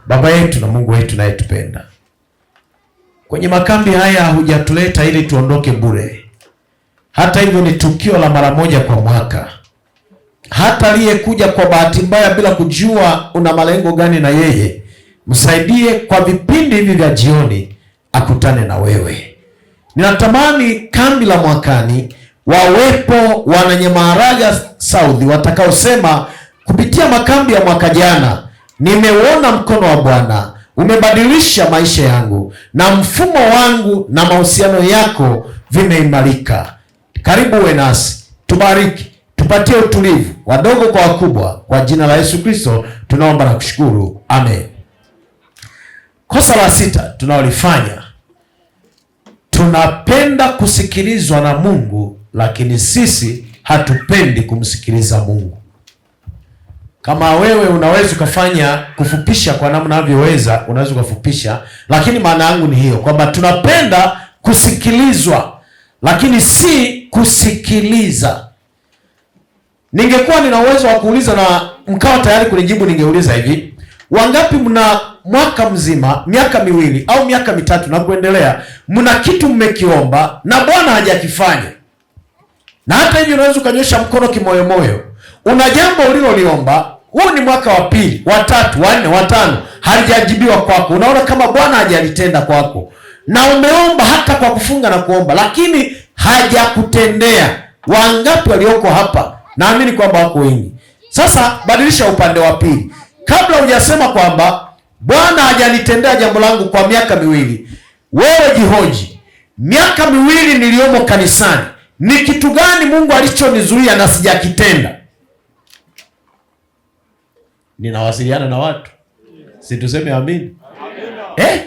Baba yetu na Mungu wetu unayetupenda, kwenye makambi haya hujatuleta ili tuondoke bure. Hata hivyo ni tukio la mara moja kwa mwaka. Hata aliyekuja kwa bahati mbaya bila kujua una malengo gani na yeye, msaidie kwa vipindi hivi vya jioni akutane na wewe. Ninatamani kambi la mwakani wawepo Wananyamaharaga South watakaosema kupitia makambi ya mwaka jana nimeuona mkono wa Bwana umebadilisha maisha yangu na mfumo wangu na mahusiano yako vimeimarika. Karibu uwe nasi, tubariki, tupatie utulivu, wadogo kwa wakubwa. Kwa jina la Yesu Kristo tunaomba na kushukuru, amen. Kosa la sita tunaolifanya, tunapenda kusikilizwa na Mungu, lakini sisi hatupendi kumsikiliza Mungu. Kama wewe unaweza ukafanya kufupisha kwa namna unavyoweza, unaweza ukafupisha, lakini maana yangu ni hiyo kwamba tunapenda kusikilizwa, lakini si kusikiliza. Ningekuwa nina uwezo wa kuuliza na mkawa tayari kunijibu, ningeuliza hivi: wangapi mna mwaka mzima, miaka miwili au miaka mitatu na kuendelea, mna kitu mmekiomba na Bwana hajakifanya? Na hata hivyo unaweza ukanyosha mkono kimoyomoyo, una jambo uliloliomba, huu ni mwaka wa pili, wa tatu, wa nne, wa tano, halijajibiwa kwako. Unaona kama Bwana hajalitenda kwako, na umeomba hata kwa kufunga na kuomba, lakini hajakutendea. Wangapi walioko hapa? Naamini kwamba wako wengi. Sasa badilisha upande wa pili, kabla hujasema kwamba Bwana hajanitendea jambo langu kwa miaka miwili, wewe jihoji, miaka miwili niliyomo kanisani, ni kitu gani Mungu alichonizuia na sijakitenda? Ninawasiliana na watu, si tuseme amini? Eh?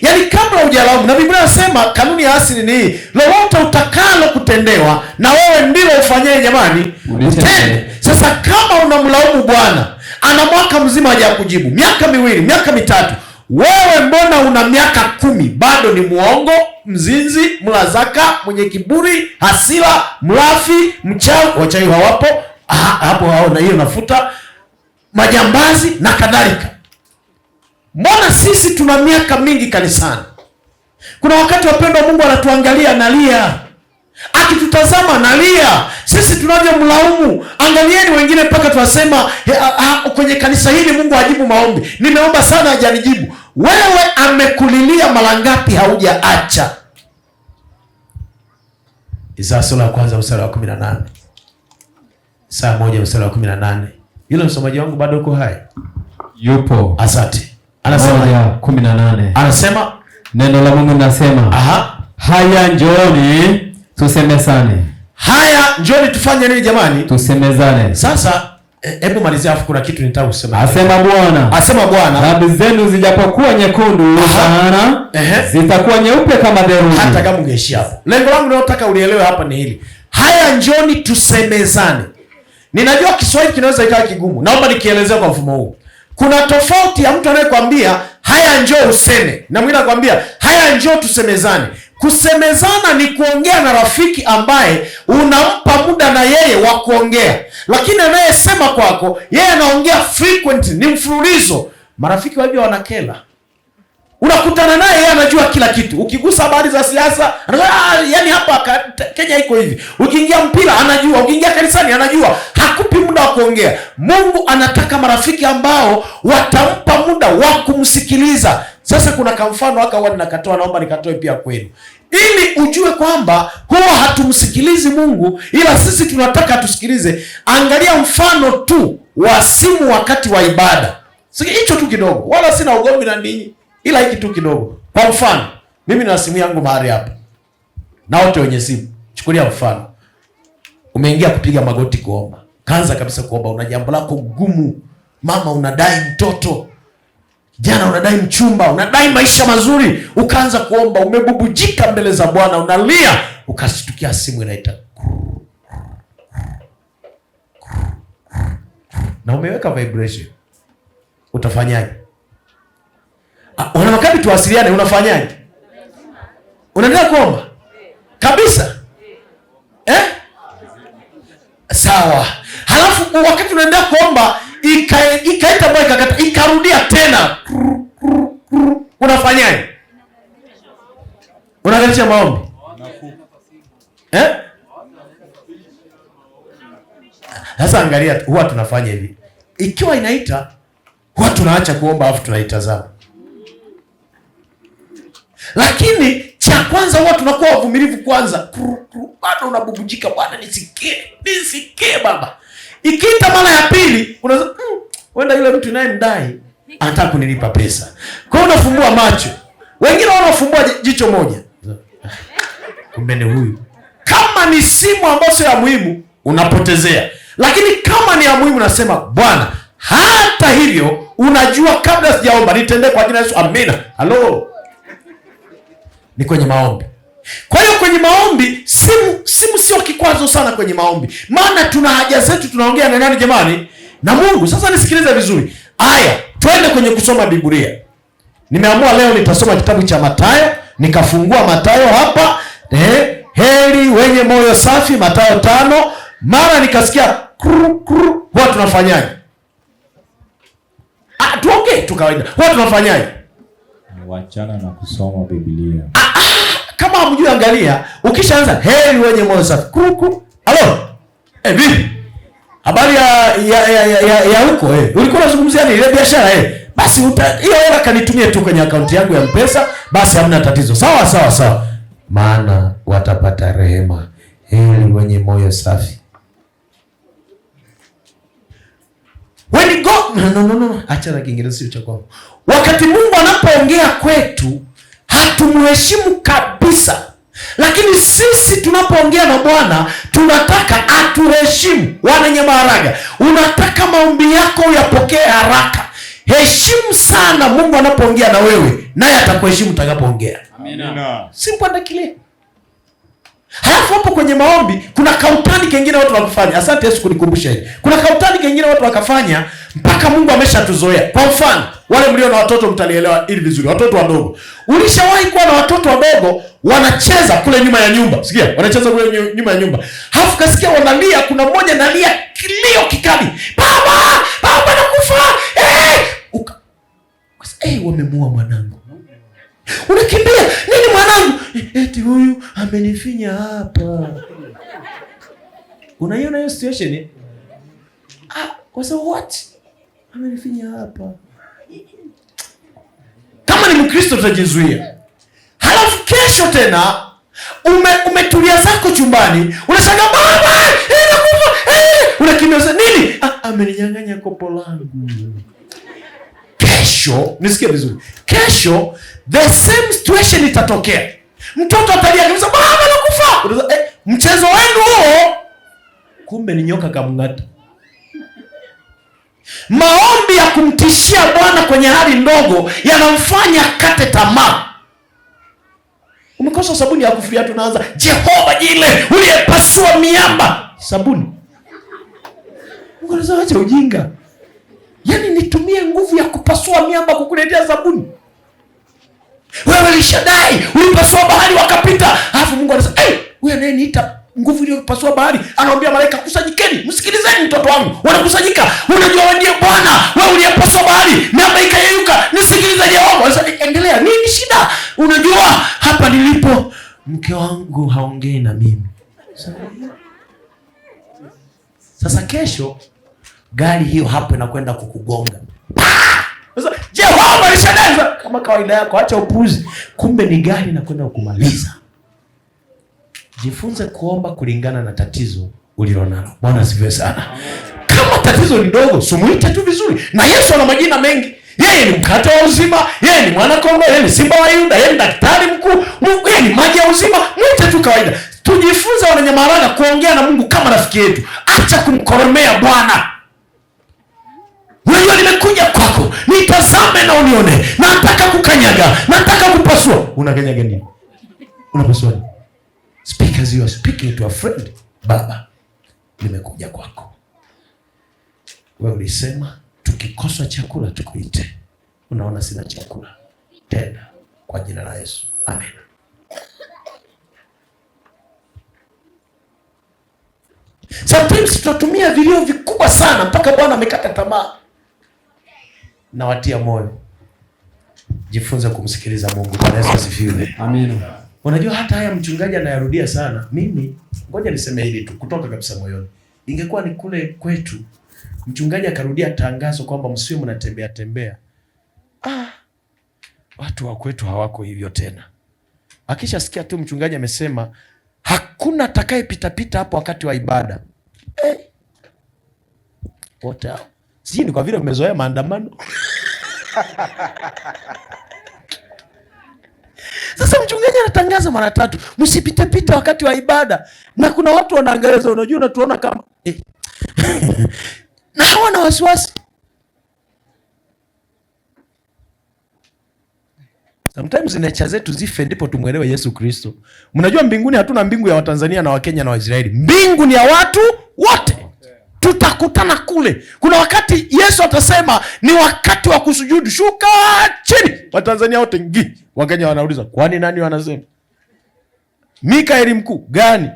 Yaani kabla hujalaumu, na Biblia inasema kanuni ya asili ni hii, lolote utakalo kutendewa na wewe ndilo ufanyee, jamani, utende. Sasa kama unamlaumu Bwana, ana mwaka mzima hajakujibu, miaka miwili, miaka mitatu, wewe mbona una miaka 10 bado ni muongo, mzinzi, mla zaka, mwenye kiburi, hasira, mlafi, mchawi. Wachawi hawapo hapo, hao na hiyo nafuta, majambazi na kadhalika. Mbona sisi tuna miaka mingi kanisani? Kuna wakati wapendwa, Mungu anatuangalia analia, akitutazama analia, sisi tunavyomlaumu. Angalieni wengine mpaka tunasema kwenye kanisa hili Mungu hajibu maombi, nimeomba sana hajanijibu. Wewe amekulilia mara ngapi haujaacha? Isaya sura ya kwanza mstari wa 18. Isaya 1 mstari wa 18. Yule msomaji wangu bado uko hai? Yupo. Asante. Anasema 18. Anasema neno la Mungu linasema, aha, haya njooni tusemezane. Haya njooni tufanye nini jamani? Tusemezane. Sasa hebu malizia, afu kuna kitu nitaka kusema. Asema Bwana. Asema Bwana. Dhambi zenu zijapokuwa nyekundu sana, zitakuwa nyeupe kama theluji. Hata kama ungeishia hapo. Lengo langu ninalotaka ulielewe hapa ni hili. Haya njooni tusemezane. Ninajua Kiswahili kinaweza ikawa kigumu. Naomba nikielezea kwa mfumo huu. Kuna tofauti ya mtu anayekwambia haya njoo useme na mwingine anakuambia haya njoo tusemezane. Kusemezana ni kuongea na rafiki ambaye unampa muda na yeye wa kuongea, lakini anayesema kwako yeye anaongea frequent, ni mfululizo. Marafiki wajua wanakela. Unakutana naye yeye anajua kila kitu. Ukigusa habari za siasa anajua, yani hapa Kenya iko hivi. Ukiingia mpira anajua, ukiingia kanisani anajua. Hakupi muda wa kuongea. Mungu anataka marafiki ambao watampa muda wa kumsikiliza. Sasa kuna kamfano haka huwa ninakatoa, naomba nikatoe pia kwenu, ili ujue kwamba huwa hatumsikilizi Mungu ila sisi tunataka tusikilize. Angalia mfano tu wa simu wakati wa ibada. Hicho tu kidogo, wala sina ugomvi na ninyi, ila hiki tu kidogo. Kwa mfano, mimi nina simu yangu mahali hapa, na wote wenye simu, chukulia mfano, umeingia kupiga magoti kuomba, kaanza kabisa kuomba, una jambo lako gumu, mama unadai mtoto, jana unadai mchumba, unadai maisha mazuri, ukaanza kuomba, umebubujika mbele za Bwana, unalia, ukashtukia simu inaita na umeweka vibration. Utafanyaje? Wana tuwasiliane, unafanyaje? Unaendelea kuomba kabisa, eh? Sawa. Halafu wakati unaendelea kuomba ikaita moyo ikakata, ikarudia tena. Unafanyaje? Unakalisha maombi eh? Sasa angalia, huwa tunafanya hivi, ikiwa inaita huwa tunaacha kuomba afu tunaitazama. Lakini cha kwanza huwa tunakuwa wavumilivu kwanza, bado unabubujika, Bwana nisikie, nisikie Baba. Ikiita mara ya pili unaweza wenda yule mtu naye mdai anataka kunilipa pesa, kwa hiyo unafumbua macho. Wengine wanafumbua jicho moja, kumbe ni huyu. Kama ni simu ambayo sio ya muhimu unapotezea, lakini kama ni ya muhimu unasema Bwana, hata hivyo unajua kabla sijaomba nitendee kwa jina la Yesu, amina. Halo, ni kwenye maombi. Kwa hiyo kwenye maombi simu sio kikwazo sana kwenye maombi, maana tuna haja zetu, tunaongea na nani jamani? Na Mungu. Sasa nisikilize vizuri. Aya, twende kwenye kusoma Biblia. Nimeamua leo nitasoma kitabu cha Mathayo, nikafungua Mathayo hapa. Heri wenye moyo safi, Mathayo 5. Mara nikasikia kru kru. Huwa tunafanyaje? Tuongee tu kawaida. Huwa tunafanyaje? Wachana na kusoma Biblia. Kama hamjui angalia, ukishaanza heri wenye moyo safi. Kru kru. Halo. Vipi? Habari ya huko Ulikuwa unazungumzia nini ile biashara Basi hiyo hela kanitumie tu kwenye akaunti yangu ya M-Pesa, basi hamna tatizo. Sawa sawa sawa. Maana watapata rehema. Heri wenye moyo safi. When you go, no. Acha na Kiingereza sio cha kwangu. Wakati Mungu anapoongea kwetu, hatumheshimu kabisa. Lakini sisi tunapoongea na Bwana, tunataka atuheshimu. Wana Nyamaharaga, unataka maombi yako uyapokee haraka. Heshimu sana Mungu anapoongea na wewe, naye atakuheshimu utakapoongea. Amina. Simple and clear. Halafu hapo kwenye maombi kuna kautani kengine watu wakafanya. Asante Yesu kunikumbusha hili. Kuna kautani kengine watu wakafanya mpaka Mungu ameshatuzoea. Kwa mfano, wale mlio na watoto mtalielewa hili vizuri. Watoto wadogo. Ulishawahi kuwa na watoto wadogo wanacheza kule nyuma ya nyumba? Sikia, wanacheza kule nyuma ya nyumba. Halafu kasikia wanalia, kuna mmoja analia kilio kikali. Baba, baba nakufa. Wamemuua mwanangu. Unakimbia, nini mwanangu? Eti huyu amenifinya hapa. Unaiona hiyo situation? Kwa sababu what? Amenifinya hapa. Kama ni Mkristo tutajizuia. Halafu kesho tena umetulia zako chumbani, unashangaa baba, nakufa. Unakimbia nini? Ameninyang'anya kopo langu. Kesho, nisikie vizuri. Kesho the same situation itatokea. Mtoto atalia akisema baba nakufa. Unasema mchezo wenu huo, kumbe ni nyoka kamng'ata. Maombi ya kumtishia Bwana kwenye hali ndogo yanamfanya kate tamaa. Umekosa sabuni ya kufulia, tunaanza Jehova jile uliyepasua miamba. Sabuni. Mungu anasema acha ujinga. Yaani nitumie nguvu ya kupasua miamba kukuletea sabuni? Wewe ulishadai, ulipasua bahari wakapita. Alafu Mungu anasema, huyu anayeniita nguvu iliyopasua bahari, anawaambia malaika kusanyikeni, msikilizeni mtoto wangu. Wanakusanyika. Unajua wewe ndiye Bwana, wewe uliyepasua bahari, miamba ikayeyuka, nisikilize Jehova. Sasa endelea, nini shida? Unajua hapa nilipo mke wangu haongei na mimi. Sasa kesho gari hiyo hapo inakwenda kukugonga. Sasa Jehova alishadai kama kawaida yako, acha upuzi. Kumbe ni gari inakwenda kukumaliza. Jifunze kuomba kulingana na tatizo ulilonalo. Bwana asifiwe sana. Kama tatizo ni dogo, sumuite tu vizuri. Na Yesu ana majina mengi. Yeye ni mkate wa uzima, yeye ni mwana kondoo, yeye ni simba wa Yuda, yeye ni daktari mkuu, yeye ni maji ya uzima. Mwite tu kawaida. Tujifunze wananyamaharaga kuongea na Mungu kama rafiki yetu. Acha kumkoromea Bwana. Unajua nimekuja kwako, nitazame na unione. Nataka kukanyaga, nataka kupasua. Unakanyaga nini? Unapasua nini? Speak as you are speaking to a friend. Baba, nimekuja kwako. Wewe ulisema tukikosa chakula tukuite. Unaona sina chakula tena, kwa jina la Yesu. Amen. Sometimes tunatumia vilio vikubwa sana mpaka Bwana amekata tamaa. Nawatia moyo. Jifunze kumsikiliza Mungu. Bwana Yesu asifiwe. Amina. Unajua hata haya mchungaji anayarudia sana. Mimi ngoja niseme hili tu kutoka kabisa moyoni. Ingekuwa ni kule kwetu mchungaji akarudia tangazo kwamba msiwe mnatembea tembea. Watu wa kwetu hawako hivyo tena. Akishasikia tu mchungaji amesema hakuna atakayepita pita hapo wakati wa ibada. Wote hao. Sijui ni kwa vile mmezoea maandamano. Sasa mchungaji anatangaza mara tatu, msipite pita wakati wa ibada. Na kuna watu wanaangalia, unajua unatuona kama na hawana wasiwasi. Sometimes nature zetu zife ndipo tumuelewe Yesu Kristo. Mnajua mbinguni hatuna mbingu ya Watanzania na Wakenya na Waisraeli. Mbingu ni ya watu wote. Tutakutana kule. Kuna wakati Yesu atasema ni wakati wa kusujudu, shuka chini. Watanzania wote ngi. Wakenya wanauliza, kwani nani wanasema? Mikaeli mkuu gani?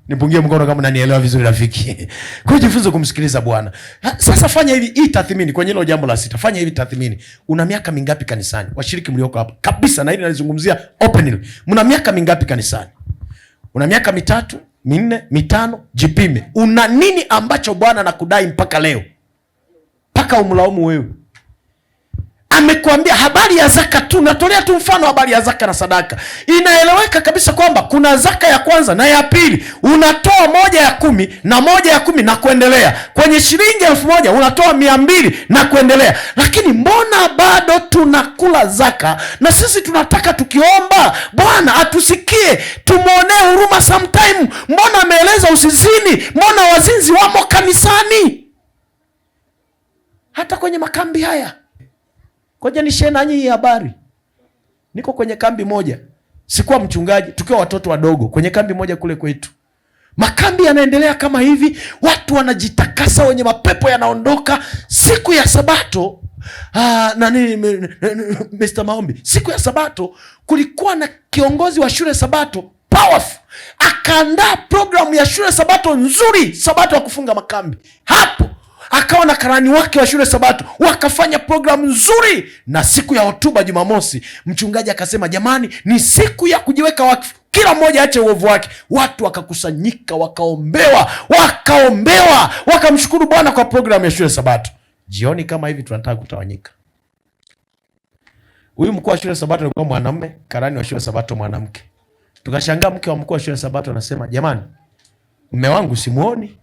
Nipungie mkono kama unanielewa vizuri rafiki. Kwa jifunze kumsikiliza Bwana. Sasa fanya hivi hii tathmini kwenye hilo jambo la sita. Fanya hivi tathmini. Una miaka mingapi kanisani? Washiriki mlioko hapa kabisa, na hili nalizungumzia openly. Mna miaka mingapi kanisani? Una miaka 3, 4, 5, jipime. Una nini ambacho Bwana anakudai mpaka leo? Mpaka umlaumu wewe. Amekuambia habari ya zaka tu, natolea tu mfano habari ya zaka na sadaka. Inaeleweka kabisa kwamba kuna zaka ya kwanza na ya pili. Unatoa 1/10 na 1/10 na kuendelea. Kwenye shilingi 1000 unatoa 200 na kuendelea. Lakini mbona bado tunakula zaka? Na sisi tunataka tukiomba Bwana atusikie, tumuonee huruma sometime. Mbona ameeleza usizini? Mbona wazinzi wamo kanisani? Hata kwenye makambi haya. Ngoja nishare nanyi hii habari. Niko kwenye kambi moja. Sikuwa mchungaji, tukiwa watoto wadogo kwenye kambi moja kule kwetu. Makambi yanaendelea kama hivi, watu wanajitakasa, wenye mapepo yanaondoka. Siku ya Sabato, Mr. Maombi, siku ya Sabato kulikuwa na kiongozi wa shule Sabato powerful. Akaandaa programu ya shule Sabato nzuri, Sabato ya kufunga makambi. Hapo akawa na karani wake wa shule Sabato, wakafanya programu nzuri. Na siku ya hotuba Jumamosi, mchungaji akasema, jamani, ni siku ya kujiweka wakfu, kila mmoja aache uovu wake. Watu wakakusanyika, wakaombewa, wakamshukuru Bwana kwa programu ya shule Sabato. Jioni kama hivi tunataka kutawanyika. Huyu mkuu wa shule Sabato alikuwa mwanamume, karani wa shule Sabato mwanamke. Tukashangaa mke wa mkuu wa shule Sabato anasema, jamani, mume wangu simuoni.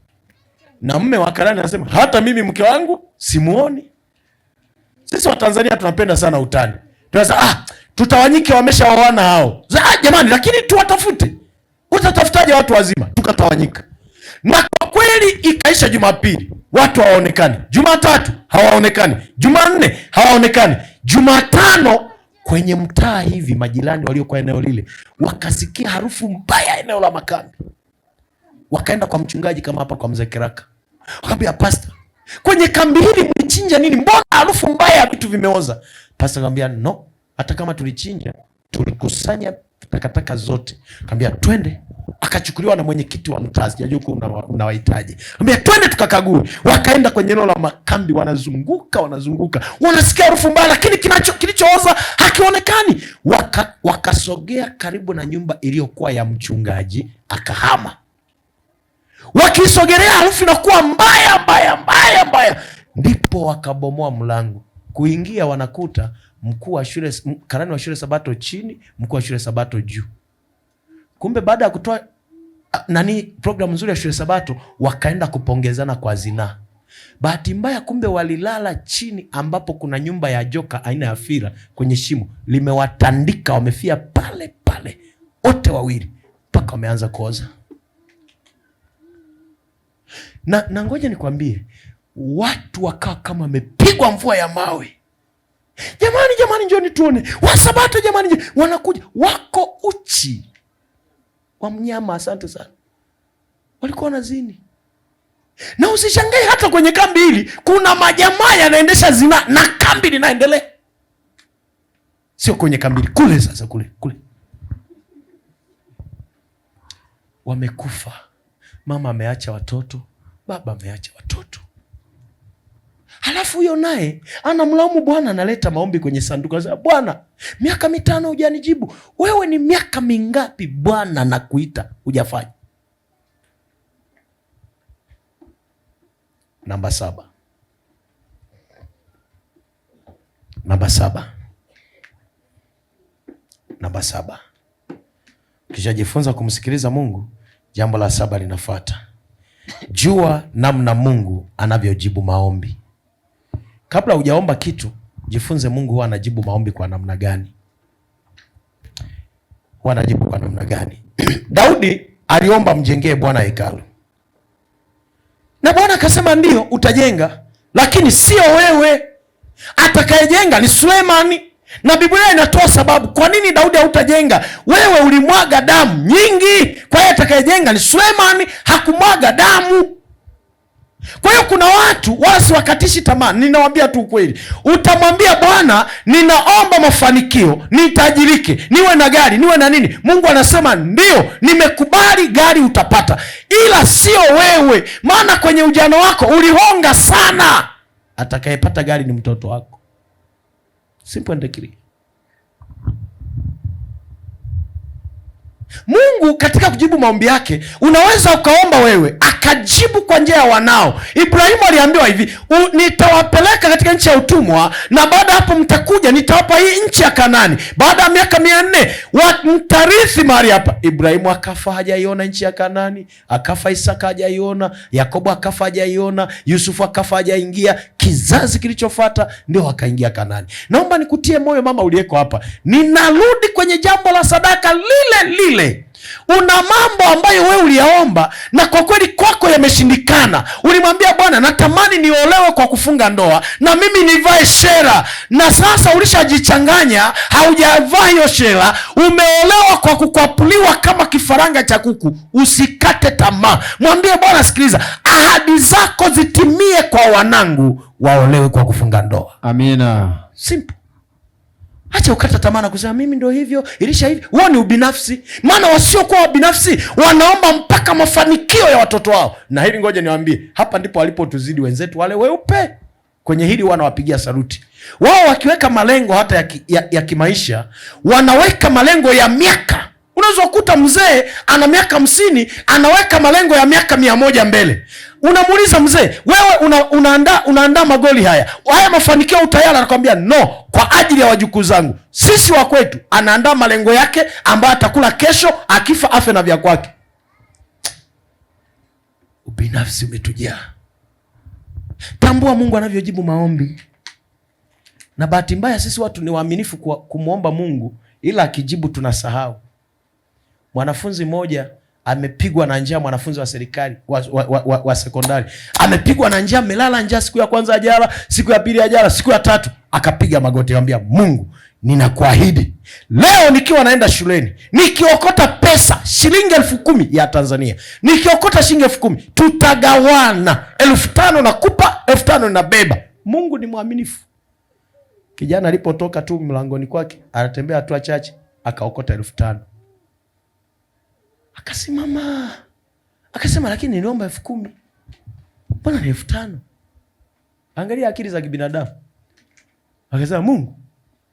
Na mume wa karani anasema, hata mimi mke wangu simuoni. Sisi wa Tanzania tunapenda sana utani. Tunasema, tutawanyike, wameshaoana hao. Jamani, lakini tuwatafute. Utatafutaje watu wazima? Tukatawanyika. Na kwa kweli ikaisha Jumapili, watu hawaonekani. Jumatatu hawaonekani. Jumanne hawaonekani. Jumatano kwenye mtaa hivi majirani waliokuwa eneo lile wakasikia harufu mbaya eneo la makambi. Wakaenda kwa mchungaji kama hapa kwa mzee Kiraka. Wakamwambia, pastor, kwenye kambi hili mlichinja nini? Mbona harufu mbaya ya vitu vimeoza? Pastor akamwambia, no, hata kama tulichinja, tulikusanya takataka zote. Akamwambia twende. Akachukuliwa na mwenyekiti wa mtaa, sijajua huko unawahitaji. Akamwambia twende tukakague. Wakaenda kwenye eneo la makambi, wanazunguka. Wanasikia harufu mbaya, lakini kilichooza hakionekani. Wakasogea karibu na nyumba iliyokuwa ya mchungaji, akahama. Wakisogelea harufu inakuwa mbaya mbaya mbaya mbaya. Ndipo wakabomoa mlango. Kuingia wanakuta mkuu wa shule, karani wa shule Sabato chini, mkuu wa shule Sabato juu. Kumbe baada ya kutoa programu nzuri ya shule Sabato, wakaenda kupongezana kwa zinaa. Bahati mbaya kumbe walilala chini ambapo kuna nyumba ya joka aina ya fira kwenye shimo, limewatandika, wamefia pale pale wote wawili mpaka wameanza kuoza. Na ngoja nikwambie, watu wakaa kama wamepigwa mvua ya mawe. Jamani, jamani, njoni tuone Wasabato, jamani, njoni. Wanakuja wako uchi wa mnyama. Asante sana, walikuwa wanazini. Na usishangae hata kwenye kambi hili kuna majamaa yanaendesha zina na kambi linaendelea. Sio kwenye kambi kule, sasa kule kule wamekufa. Mama ameacha watoto, baba ameacha watoto. Alafu huyo naye anamlaumu Bwana, analeta maombi kwenye sanduku. Anasema, Bwana, miaka 5 hujanijibu. Wewe ni miaka mingapi Bwana nakuita hujafanya? Namba 7. Namba 7. Namba 7. Ukishajifunza kumsikiliza Mungu, jambo la 7 linafuata. Jua namna Mungu anavyojibu maombi. Kabla hujaomba kitu, jifunze Mungu huwa anajibu maombi kwa namna gani. Huwa anajibu kwa namna gani? Daudi aliomba mjengee Bwana hekalu. Na Bwana akasema ndio utajenga, lakini sio wewe. Atakayejenga ni Sulemani. Na Biblia inatoa sababu kwa nini Daudi hautajenga. Wewe ulimwaga damu nyingi, kwa hiyo atakayejenga ni Sulemani, hakumwaga damu. Kwa hiyo kuna watu wala siwakatishi tamaa, ninawaambia tu ukweli. Utamwambia Bwana, ninaomba mafanikio, nitajirike, niwe na gari, niwe na nini. Mungu anasema ndio, nimekubali gari utapata, ila sio wewe, maana kwenye ujana wako ulihonga sana. Atakayepata gari ni mtoto wako. Simple and clear. Mungu katika kujibu maombi yake, unaweza ukaomba wewe akajibu kwa njia ya wanao. Ibrahimu aliambiwa hivi, nitawapeleka katika nchi ya utumwa, na baada hapo mtakuja, nitawapa hii nchi ya Kanani. Baada ya miaka 400 mtarithi mahali hapa. Ibrahimu akafa hajaiona nchi ya Kanani, akafa Isaka hajaiona, Yakobo akafa hajaiona, Yusufu akafa hajaingia. Kizazi kilichofuata ndio wakaingia Kanani. Naomba nikutie moyo mama uliyeko hapa. Ninarudi kwenye jambo la sadaka lile lile. Una mambo ambayo wewe uliyaomba na kwa kweli kwako yameshindikana. Ulimwambia Bwana, natamani niolewe kwa kufunga ndoa na mimi nivae shera, na sasa ulishajichanganya, haujavaa hiyo shera, umeolewa kwa kukwapuliwa kama kifaranga cha kuku. Usikate tamaa, mwambie Bwana, sikiliza, ahadi zako zitimie kwa wanangu, waolewe kwa kufunga ndoa. Amina. Simple. Acha ukata tamaa na kusema mimi ndio hivyo, ilisha hivi. Huo ni ubinafsi. Maana wasiokuwa wabinafsi wanaomba mpaka mafanikio ya watoto wao. Na hili ngoja niwaambie, hapa ndipo walipotuzidi wenzetu wale weupe. Kwenye hili wanawapigia saluti. Wao wakiweka malengo hata ya kimaisha, wanaweka malengo ya miaka. Unaweza kukuta mzee ana miaka 50, anaweka malengo ya miaka 100 mbele. Unamuuliza mzee, wewe unaandaa magoli haya, haya mafanikio utayari? Anakuambia no, kwa ajili ya wajukuu zangu. Sisi wa kwetu anaandaa malengo yake ambayo atakula kesho, akifa afe na vya kwake. Ubinafsi umetujaa. Tambua Mungu anavyojibu maombi. Na bahati mbaya sisi watu ni waaminifu kumuomba Mungu, ila akijibu tunasahau. Mwanafunzi mmoja amepigwa na njaa, mwanafunzi wa serikali wa sekondari amepigwa na njaa, amelala njaa, siku ya kwanza ajala, siku ya pili ajala, siku ya tatu akapiga magoti akamwambia Mungu, ninakuahidi leo nikiwa naenda shuleni nikiokota pesa shilingi 10,000 ya Tanzania, nikiokota shilingi 10,000 tutagawana, 5,000 nakupa, 5,000 nabeba. Mungu ni mwaminifu. Kijana alipotoka tu mlangoni kwake, anatembea hatua chache, akaokota 5,000. Akasimama akasema, lakini niliomba 10,000, mbona ni 5,000? Angalia akili za kibinadamu. Akasema, Mungu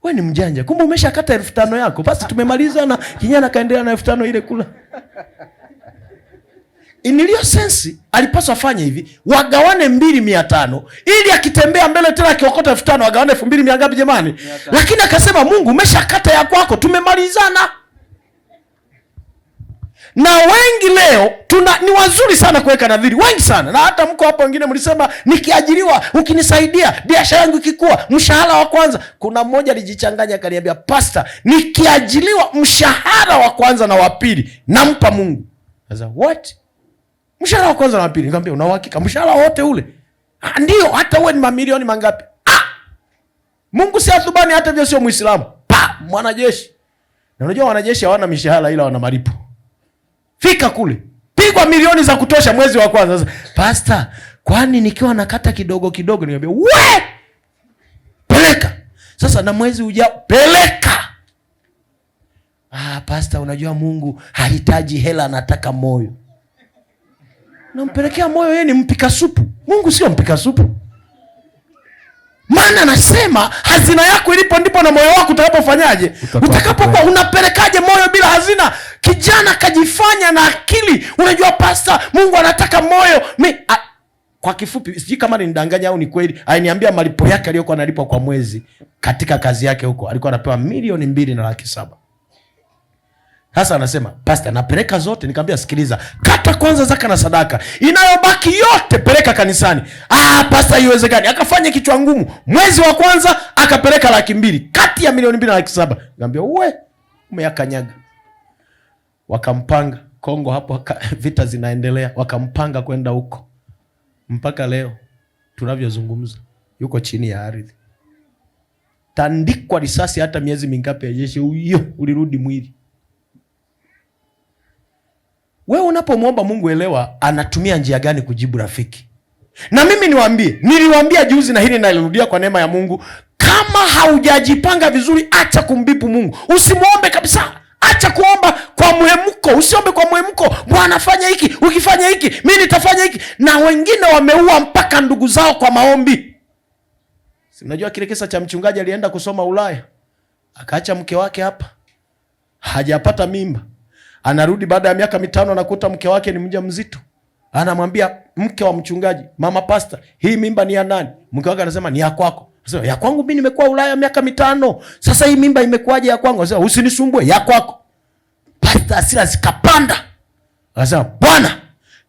wewe ni mjanja, kumbe umeshakata 5,000 yako, basi tumemaliza. Na kijana kaendelea na 5,000 ile kula. Nilio sensi alipaswa afanye hivi, wagawane 2,500 ili akitembea mbele tena akiokota 5,000 wagawane 2,000 ngapi jamani? Lakini akasema, Mungu umeshakata ya kwako, tumemalizana. Na wengi leo ni wazuri sana kuweka nadhiri, wengi sana. Na hata mko hapo wengine mlisema nikiajiriwa, ukinisaidia, biashara yangu ikikua, mshahara wa kwanza. Kuna mmoja alijichanganya akaniambia, pastor, nikiajiriwa mshahara wa kwanza na wa pili nampa Mungu. Sasa what? Mshahara wa kwanza na wa pili? Nikamwambia, una uhakika mshahara wote ule? Ah, ndio, hata uwe ni mamilioni mangapi. Ah! Mungu si athubani, hata hivyo sio Muislamu. Pa, mwanajeshi. Na unajua wanajeshi hawana mishahara ila wana malipo. Fika kule, pigwa milioni za kutosha mwezi wa kwanza. Sasa, pastor, kwani nikiwa nakata kidogo kidogo? Nikamwambia, we peleka. Sasa na mwezi ujao peleka. Ah, pastor, unajua Mungu hahitaji hela, anataka moyo. Nampelekea moyo, yeye ni mpika supu. Mungu sio mpika supu. Maana anasema hazina yako ilipo ndipo na moyo wako utakapofanyaje? Utakapokuwa. Unapelekaje moyo bila hazina? Kijana kajifanya na akili. Unajua pasta, Mungu anataka moyo. Kwa kifupi, sijui kama nidanganya au ni kweli, aliniambia malipo yake aliyokuwa analipwa kwa mwezi katika kazi yake huko, alikuwa anapewa 2,700,000. Sasa anasema, pasta, napeleka zote. Nikamwambia, sikiliza, kata kwanza zaka na sadaka, inayobaki yote peleka kanisani. Pasta, haiwezekani. Akafanya kichwa ngumu. Mwezi wa kwanza akapeleka 200,000 kati ya 2,700,000. Nikamwambia, uwe umeyakanyaga. Wakampanga Kongo hapo, vita zinaendelea, wakampanga kwenda huko. Mpaka leo tunavyozungumza yuko chini ya ardhi. Tandikwa risasi hata miezi mingapi ya jeshi, huyo ulirudi mwili. Wewe unapomwomba Mungu, elewa anatumia njia gani kujibu rafiki. Na mimi niwaambie, niliwaambia juzi na hili nalirudia kwa neema ya Mungu, kama haujajipanga vizuri acha kumbipu Mungu. Usimuombe kabisa. Acha kuomba kwa muhemko, usiombe kwa muhemko. Bwana fanya hiki, ukifanya hiki mimi nitafanya hiki. Na wengine wameua mpaka ndugu zao kwa maombi. Si mnajua kile kisa cha mchungaji alienda kusoma Ulaya, akaacha mke wake hapa, hajapata mimba. Anarudi baada ya miaka 5 anakuta mke wake ni mjamzito. Anamwambia mke wa mchungaji, mama pastor, hii mimba ni ya nani? Mke wake anasema ni ya kwako. Anasema ya kwangu mimi nimekuwa Ulaya miaka 5. Sasa hii mimba imekuwaje ya kwangu? Anasema usinisumbue, ya kwako. Pastor hasira zikapanda. Anasema Bwana,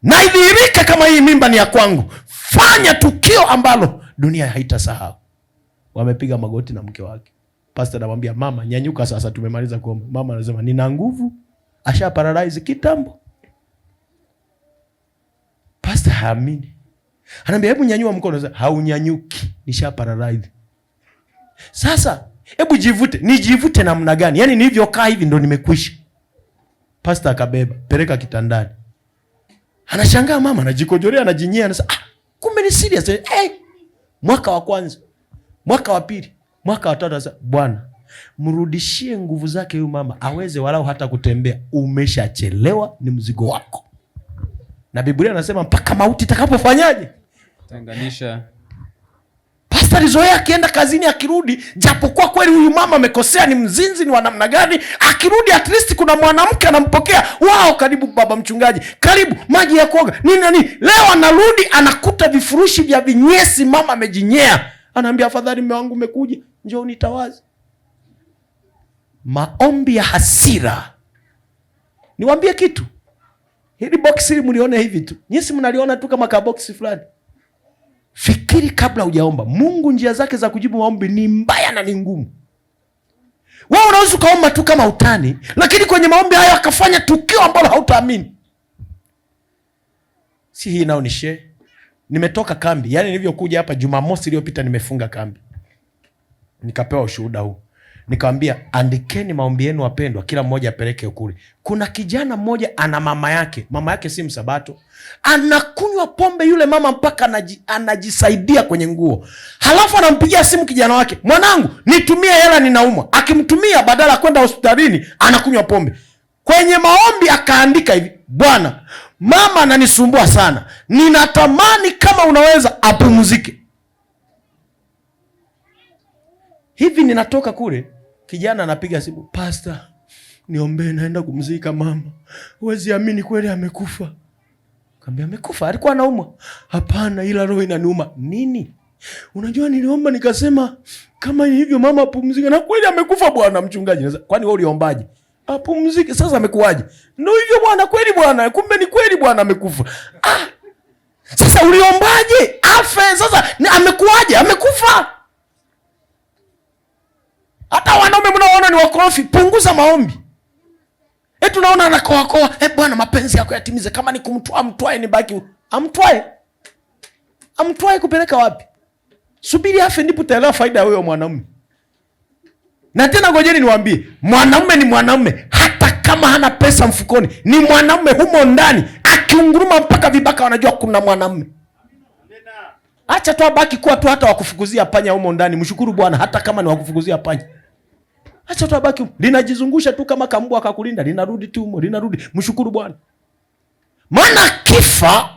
na idhihirike kama hii mimba ni ya kwangu. Fanya tukio ambalo dunia haitasahau. Wamepiga magoti na mke wake. Pastor anamwambia mama, nyanyuka sasa, tumemaliza kuomba. Mama anasema nina nguvu. Asha paralyze kitambo. Pastor haamini. Anaambia hebu nyanyua mkono. Sasa haunyanyuki, nisha paralyze. Sasa hebu jivute. Nijivute namna gani? Yaani nilivyokaa hivi ndo nimekwisha. Pastor akabeba, peleka kitandani. Anashangaa mama anajikojorea, anajinyea, anasema kumbe ni serious. Mwaka wa kwanza, mwaka wa pili, mwaka wa tatu, anasema Bwana mrudishie nguvu zake huyu mama aweze walau hata kutembea. Umeshachelewa, ni mzigo wako. Na Biblia inasema mpaka mauti itakapofanyaje? Tenganisha. Pastor alizoea akienda kazini akirudi, japokuwa kweli huyu mama amekosea, ni mzinzi, ni wa namna gani, akirudi at least kuna mwanamke anampokea. Wao, karibu baba mchungaji, karibu maji ya kuoga, nini na nini. Leo anarudi anakuta vifurushi vya vinyesi, mama amejinyea. Anaambia afadhali mume wangu umekuja, njoo nitawaze. Maombi ya hasira. Niwaambie kitu. Hili box hili mlione hivi tu. Nyinyi mnaliona tu kama ka box fulani. Fikiri kabla hujaomba. Mungu njia zake za kujibu maombi ni mbaya na ni ngumu. Wewe unaweza ukaomba tu kama utani, lakini kwenye maombi hayo akafanya tukio ambalo hautaamini. Si hii nao ni share. Nimetoka kambi. Yaani nilivyokuja hapa Jumamosi iliyopita nimefunga kambi. Nikapewa ushuhuda huu. Nikamwambia andikeni maombi yenu wapendwa, kila mmoja apeleke kule. Kuna kijana mmoja ana mama yake. Mama yake si msabato. Anakunywa pombe yule mama mpaka anajisaidia kwenye nguo. Halafu anampigia simu kijana wake, mwanangu nitumie hela ninaumwa. Akimtumia badala ya kwenda hospitalini anakunywa pombe. Kwenye maombi akaandika hivi, Bwana, mama ananisumbua sana. Ninatamani kama unaweza apumzike. Hivi ninatoka kule, kijana anapiga simu, pastor, niombee naenda kumzika mama. Huwezi amini kweli amekufa. Kaambia amekufa, alikuwa anaumwa. Hapana, ila roho inaniuma. Nini? Unajua niliomba nikasema kama hivyo mama apumzike, na kweli amekufa bwana mchungaji. Kwani wewe uliombaje? Apumzike. Sasa amekuaje? Ndio hivyo bwana, kweli bwana, kumbe ni kweli bwana amekufa. Sasa uliombaje? Afe. Sasa amekuaje? Amekufa. Hata wanaume mnaoona ni wakorofi, punguza maombi. Tunaona anakoakoa, Bwana mapenzi yako yatimize, kama ni kumtwaa mtwae, nibaki. Amtwae. Amtwae kupeleka wapi? Subiri afe ndipo utaelewa faida ya huyo mwanamume. Na tena ngojeni niwaambie, mwanamume ni mwanamume hata kama hana pesa mfukoni, ni mwanamume humo ndani, akiunguruma mpaka vibaka wanajua kuna mwanamume. Acha tu abaki kuwa tu hata wakufukuzia panya humo ndani, mshukuru Bwana hata kama ni wakufukuzia panya. Acha tu abaki, linajizungusha tu kama kambwa akakulinda, linarudi tu humo, linarudi, mshukuru Bwana. Maana kifa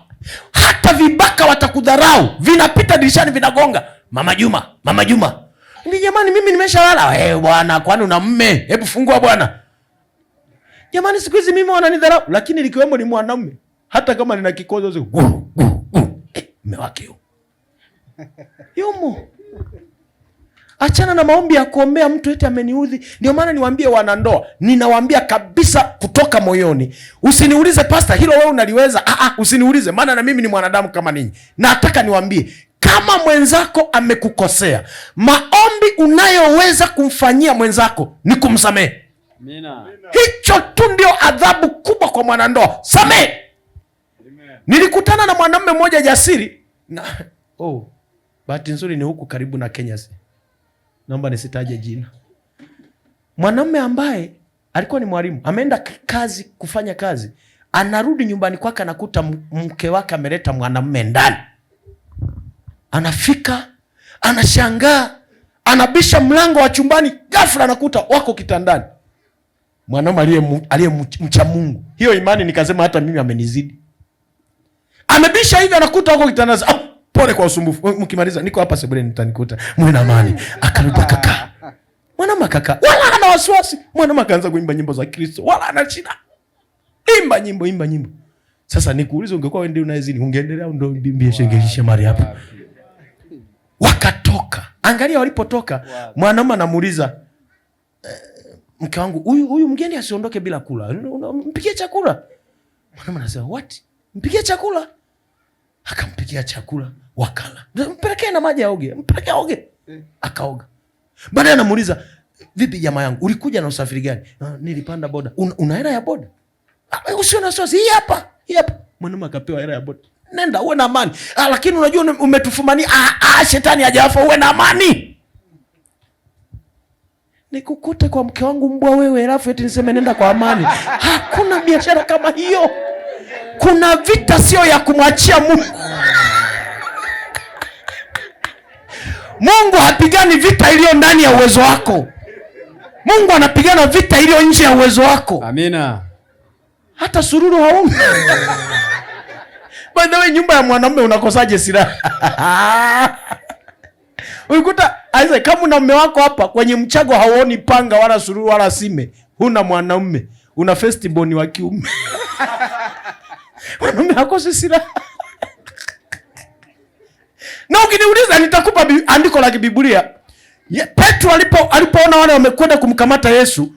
Hata vibaka watakudharau, vinapita dirishani vinagonga, Mama Juma, Mama Juma. Ni jamani, mimi nimeshalala. Eh, bwana, kwani una mume? Hebu fungua bwana. Jamani, siku hizi mimi wananidharau, lakini likiwemo ni mwanamume, hata kama nina kikozo mume wake yumo. Achana na maombi ya kuombea mtu eti ameniudhi. Ndio maana niwaambie wanandoa, ninawaambia kabisa kutoka moyoni, usiniulize pastor, hilo wewe unaliweza. Usiniulize, maana na mimi ni mwanadamu kama ninyi. Nataka niwaambie, kama mwenzako amekukosea, maombi unayoweza kumfanyia mwenzako ni kumsamehe. Amina. Hicho tu ndio adhabu kubwa kwa mwanandoa, samehe. Nilikutana na mwanamume mmoja jasiri na, bahati nzuri ni huku karibu na Kenya, naomba nisitaje jina. Mwanamume ambaye alikuwa ni mwalimu, ameenda kazi kufanya kazi, anarudi nyumbani kwake anakuta mke wake ameleta mwanamume ndani. Anafika, anashangaa, anabisha mlango wa chumbani, ghafla anakuta wako kitandani. Mwanamume aliyemcha Mungu. Hiyo imani nikasema hata mimi amenizidi. Amebisha hivi anakuta wako kitandani. Pole kwa usumbufu. Mkimaliza niko hapa sebuleni mtanikuta. Mwe na amani. Akarudi akakaa. Mwanamume akakaa. Wala hana wasiwasi. Mwanamume akaanza kuimba nyimbo za Kristo. Wala hana shida. Imba nyimbo, imba nyimbo. Sasa nikuulize, ungekuwa wewe ndiye unayezini, ungeendelea au ndio bimbie shengelishe mali hapa? Wakatoka. Angalia walipotoka. Mwanamume anamuuliza, mke wangu, huyu mgeni asiondoke bila kula. Mpikie chakula. Mwanamume anasema, what? Mpikie chakula? Akampikia chakula, wakala. Mpelekee na maji aoge, mpelekee aoge. Akaoga. Baadaye anamuuliza, vipi jamaa yangu, ulikuja na usafiri gani? Nilipanda boda. Una hela ya boda? Usio na wasiwasi, hii hapa, hii hapa. Mwanamume akapewa hela ya boda. Nenda uwe na amani. Lakini unajua umetufumania. Shetani hajafa, uwe na amani. Nikukute kwa mke wangu mbwa wewe, alafu eti niseme nenda kwa amani. Hakuna biashara kama hiyo. Kuna vita sio ya kumwachia Mungu. Mungu hapigani vita iliyo ndani ya uwezo wako. Mungu anapigana vita iliyo nje ya uwezo wako. Amina. Hata sururu hauna. By the way, nyumba ya mwanamume unakosaje silaha? Ulikuta Isaac, kama una mume wako hapa kwenye mchago hauoni panga wala sururu wala sime, huna mwanamume, una firstborn wa kiume. Mwanamume hakosi silaha. Na ukiniuliza nitakupa andiko la Biblia. Petro alipoona wale wamekwenda kumkamata Yesu,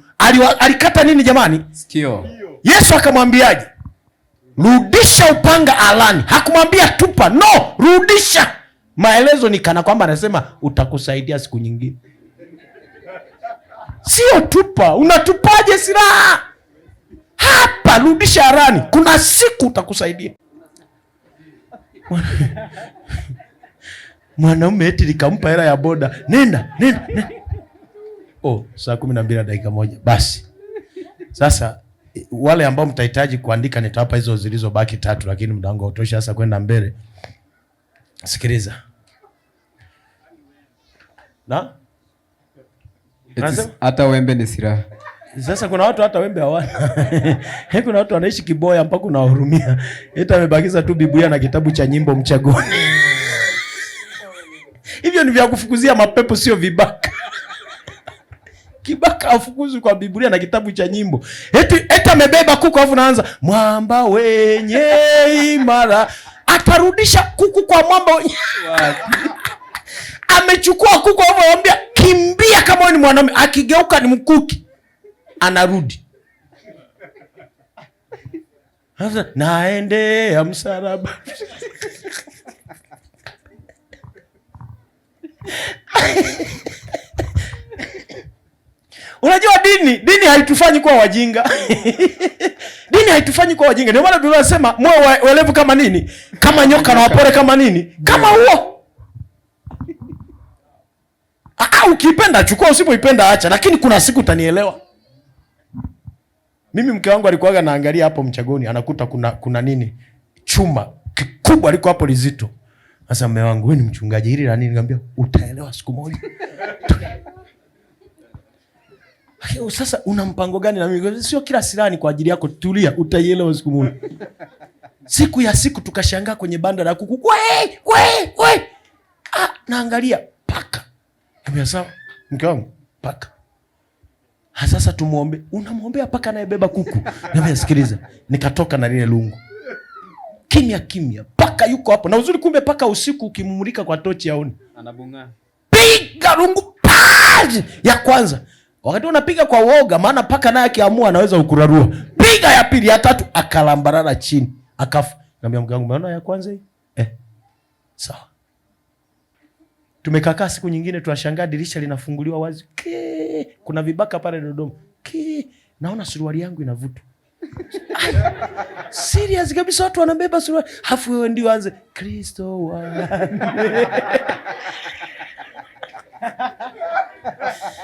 alikata nini jamani? Sikio. Yesu akamwambiaje? Rudisha upanga alani. Hakumwambia tupa, no, rudisha. Maelezo ni kana kwamba anasema utakusaidia siku nyingine. Sio tupa, unatupaje silaha? Hapa rudisha alani, kuna siku utakusaidia. Mwanaume eti nikampa hela ya boda. Nenda, nenda, nenda. 12:01. Basi. Sasa wale ambao mtahitaji kuandika nitawapa hizo zilizobaki 3, lakini muda wangu hautoshi sasa kwenda mbele. Sikiliza. Na? Hata wembe ni silaha. Sasa kuna watu hata wembe hawana. Kuna watu wanaishi kiboya mpaka unawahurumia. Eti amebakiza tu Biblia na kitabu cha nyimbo mchagoni. Hivyo ni vya kufukuzia mapepo, sio vibaka. Kibaka afukuzwi kwa Biblia na kitabu cha nyimbo. Eti amebeba kuku alafu naanza mwamba wenye imara. Atarudisha kuku kwa mwamba wenye. Amechukua kuku alafu anamwambia kimbia kama wewe ni mwanaume, akigeuka ni mkuki. Anarudi. Sasa naendea msalaba. Unajua dini haitufanyi kuwa wajinga. Dini haitufanyi kuwa wajinga. Ndio maana Biblia inasema moyo werevu kama nini? Kama nyoka na wapole kama nini? Kama huo. Ukipenda chukua, usipoipenda acha, lakini kuna siku utanielewa. Mimi mke wangu alikuwa anaangalia hapo mchagoni, anakuta kuna nini? Chuma kikubwa liko hapo lizito. Sasa mume wangu, wewe ni mchungaji, hili la nini? Nikamwambia utaelewa siku moja. Sasa una mpango gani na mimi? Sio kila silaha ni kwa ajili yako, tulia, utaielewa siku moja. Siku ya siku tukashangaa kwenye banda la kuku. We, we, we. Ah, naangalia paka. Niambia sawa, mke wangu, paka. Ha, sasa tumuombe. Unamuombea paka anayebeba kuku. Niambia sikiliza. Nikatoka na lile lungu. Kimya kimya. Paka yuko hapo. Na uzuri kumbe paka usiku ukimumulika kwa tochi haoni. Anabunga. Piga lungu paji ya kwanza. Wakati unapiga kwa uoga, maana paka naye akiamua anaweza kukurarua. Piga ya pili, ya tatu, akalambarara chini, akafa. Niambia mke wangu, umeona ya kwanza hii? Sawa. Tumekaa siku nyingine tunashangaa dirisha linafunguliwa wazi. Kuna vibaka pale Dodoma. Naona suruali yangu inavutwa. Serious kabisa, watu wanabeba suruali. Hafu wewe ndio anze Kristo wa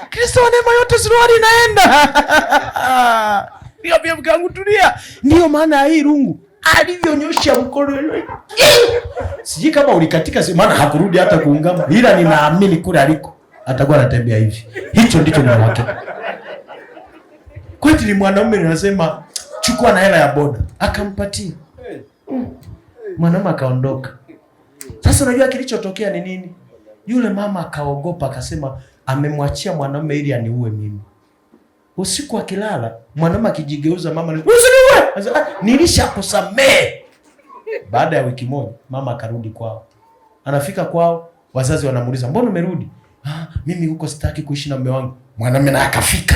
Kristo wa neema yote, suruali inaenda. Ndio pia mke wangu tulia. Ndio maana ya hii rungu alivyonyosha mkono. Sijui kama ulikatika, maana hakurudi hata kuungama. Ila ninaamini kule aliko atakuwa anatembea hivi. Hicho ndicho ni wake. Kweli ni mwanaume, ninasema chukua na hela ya boda, akampatia. Mwanaume akaondoka. Sasa unajua kilichotokea ni nini? Yule mama akaogopa, akasema amemwachia mwanaume ili aniue mimi. Usiku akilala, mwanaume akijigeuza, mama usiniue. Anasema, nilishakusamehe. Baada ya wiki moja mama akarudi kwao. Anafika kwao, wazazi wanamuuliza, mbona umerudi? Mimi huko sitaki kuishi na mume wangu. Mwanamume naye akafika.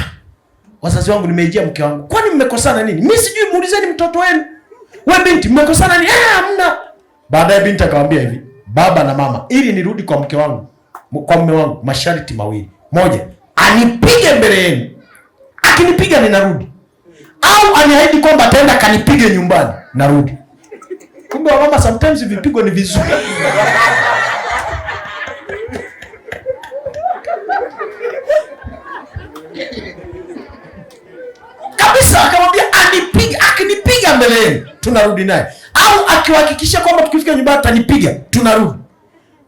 Wazazi wangu, nimeijia mke wangu. Kwani mmekosana nini? Mimi sijui, muulizeni mtoto wenu. We binti, mmekosana nini? Hamna. Baadaye binti akamwambia hivi, baba na mama, ili nirudi kwa mke wangu, kwa mume wangu, masharti mawili. Moja, anipige mbele yenu. Akinipiga ninarudi. Au aniahidi kwamba ataenda kanipige nyumbani, narudi. Kumbe wa mama sometimes vipigo ni vizuri. Kabisa akamwambia anipige, akinipiga mbele yenu tunarudi naye. Au akiwahakikisha kwamba tukifika nyumbani atanipiga, tunarudi.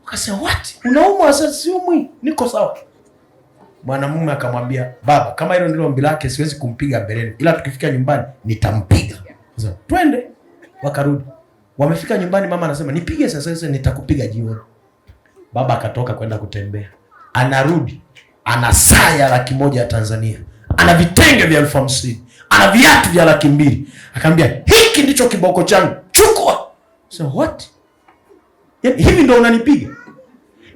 Akasema what? Unaumwa sasa? Siumwi, niko sawa. Mwanamume akamwambia, baba, kama hilo ndilo ombi lake siwezi kumpiga mbeleni, ila tukifika nyumbani nitampiga. Sasa twende. Wakarudi. Wamefika nyumbani, mama anasema nipige sasa, sasa nitakupiga jioni. Baba akatoka kwenda kutembea. Anarudi, ana saa ya 100,000 ya Tanzania, ana vitenge vya 50,000, ana viatu vya 200,000. Akamwambia hiki ndicho kiboko changu, chukua. So what? Yaani hivi ndio unanipiga?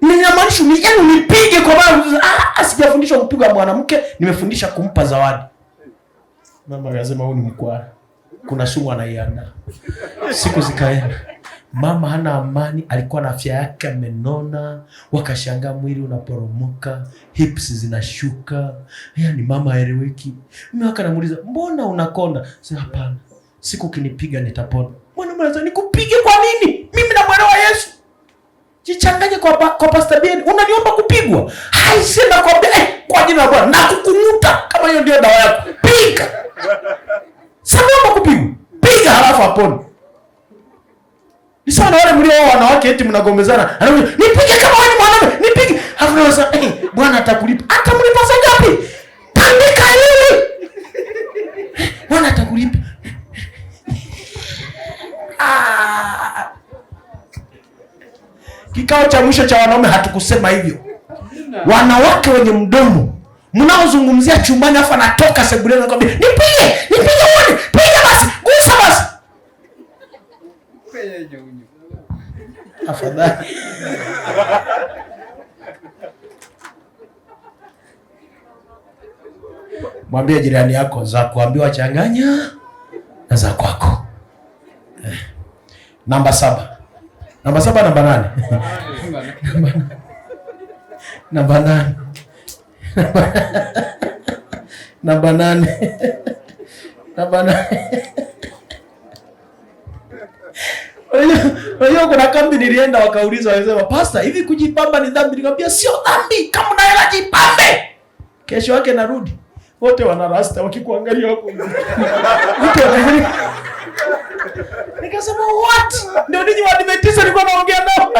Ninamaanisha ni yaani unipige kwa maana sijafundishwa kupiga mwanamke, nimefundisha kumpa zawadi. Mama akasema huyu ni mkwara. Kuna sumu anaiandaa. Siku zikaenda. Mama hana amani, alikuwa na afya yake amenona, wakashangaa mwili unaporomoka, hips zinashuka. Yaani mama haeleweki. Mume wake anamuuliza, "Mbona unakonda?" Sasa hapana. Siku ukinipiga nitapona. Mwanaume anasema nikupige kwa nini? Mimi namuelewa Yesu. Jichanganye kwa Pastor Ben, unaniomba kupigwa? Hai, sema kwa kwa jina la Bwana nakukunguta kama hiyo ndio dawa yako. Piga. Sema kupigwa. Piga halafu apone. Ni sawa na wale mlio wanawake eti mnagombezana. Anakuja, nipige kama wewe ni mwanaume, nipige. Halafu unasema, Bwana atakulipa. Atamlipa saa ngapi? Tandika hili. Bwana atakulipa. Kikao cha mwisho cha wanaume hatukusema hivyo. Wanawake wenye mdomo mnaozungumzia chumbani afa anatoka sebuleni anakuambia nipige, nipige uone, piga basi, gusa basi. Afadhali. Mwambie jirani yako za kuambiwa changanya na za kwako. Namba 7. Namba 7, namba 8. Namba 8. Namba 8. Namba 8. Unajua kuna kambi nilienda wakauliza, wakasema pastor, hivi kujipamba ni dhambi? Nikamwambia sio dhambi, kama una hela jipambe. Kesho yake narudi, wote wana rasta wakikuangalia hapo. Wote wanaangalia. Nikasema what? Ndio ninyi wa Adventista nilikuwa naongea nao.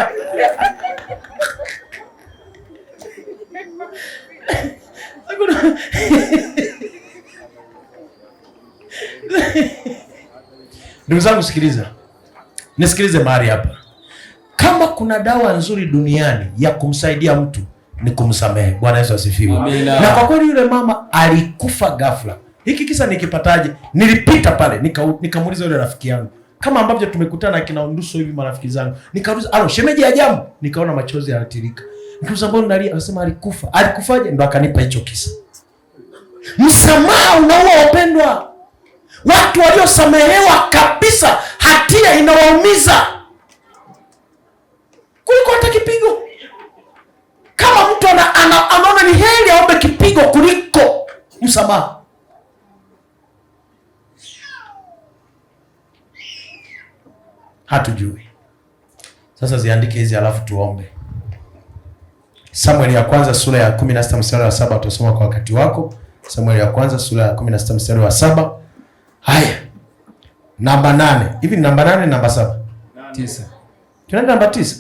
Ndugu zangu sikiliza. Nisikilize mahali hapa. Kama kuna dawa nzuri duniani ya kumsaidia mtu ni kumsamehe. Bwana Yesu asifiwe. Amina. Na kwa kweli yule mama alikufa ghafla. Hiki kisa nikipataje? Nilipita pale nikamuuliza yule rafiki yangu, kama ambavyo tumekutana kina Nduso hivi marafiki zangu. Nikauliza, "Alo, shemeji ya jambo?" Nikaona machozi yanatiririka. Nikauliza, "Mbona unalia?" Anasema alikufa. Alikufaje? Ndo akanipa hicho kisa. Msamaha unaua wapendwa. Watu waliosamehewa kabisa hatia inawaumiza kuliko hata kipigo. Kama mtu anaona ni heri aombe kipigo kuliko msamaha. Hatujui. Sasa ziandike hizi alafu tuombe. Samueli ya kwanza sura ya 16 mstari wa 7 utasoma kwa wakati wako. Samueli ya kwanza sura ya 16 mstari wa 7. Haya. Namba 8. Hivi ni namba 8 namba 7? 9. Tunaenda namba 9?